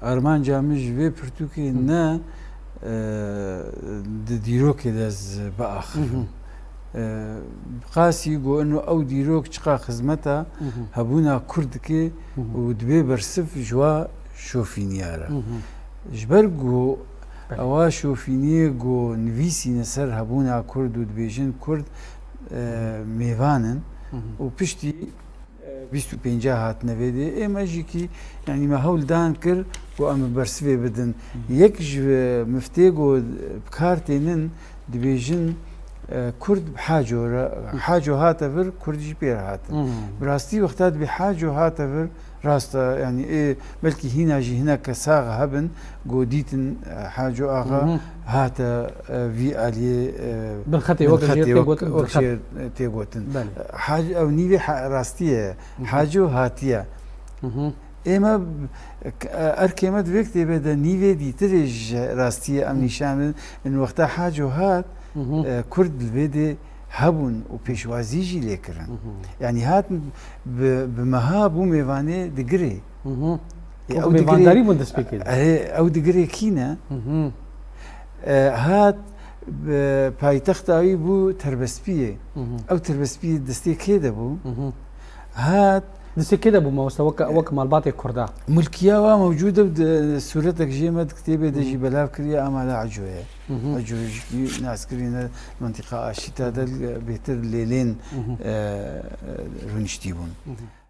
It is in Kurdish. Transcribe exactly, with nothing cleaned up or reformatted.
Armanca min ji vê pirtûkê ne, e, di dîrokê de ez biaxivim. E, qasî ku ino ew dîrok çiqa xizmeta hebûna Kurd dike û dibe bersiv ji wa şofîniya re. Ji ber ku ewa şofîniyê ku nivîsîne ser hebûna Kurd û dibêjin Kurd, e, mêvan in û piştî, e, bîst û pênca hatine vê dê. Ê me jî kî, yanî me hewl dan kir ku em bi bersivê bidin. Yek ji miftê ku bi kar tênin dibêjin, e, Kurd bi Haco re, Haco hate vir, Kurd jî pê re hatin. Bi rastî wexta dibê Haco hate vir, rast e, yanî ê belkî hîna jî hineke sax hebin, ku dîtin, e, Haco Axa hate, e, vî aliyê, e, Bin xetê, wek jê tê gotin, wek jê tê gotin. Belê. Hac-, ew nîvê ha-, rastî ye. Haco hatiye. Ê me, erkê me di vê kitêbê de nîvê dîtirê ji rastiyê em nîşan bidin. Min wexta Haco hat, e, Kurd li vê dê hebûn û pêşwazî jî lê kirin. Yanî hat bi, bi meha bû mêvanê digirê. Ê, ew digirê, mêvandarî bûn destpêkê de. Erê, ew digirê kî ne? E, hat bi paytexta wî bû Terbestpiyê. Ew Terbestpiyê destê kê de bû? Hat. Destê kê de bû mamoste wek, wek malbatê Kurda? Mulkiya wa mewcûd e, sûretek jê me di kitêbê de jî belav kiriye, ama li Eco ye. Eco jî nas kirîne, mentiqa Aşîta de bêhtir lêlên, e, e, rûniştî bûn.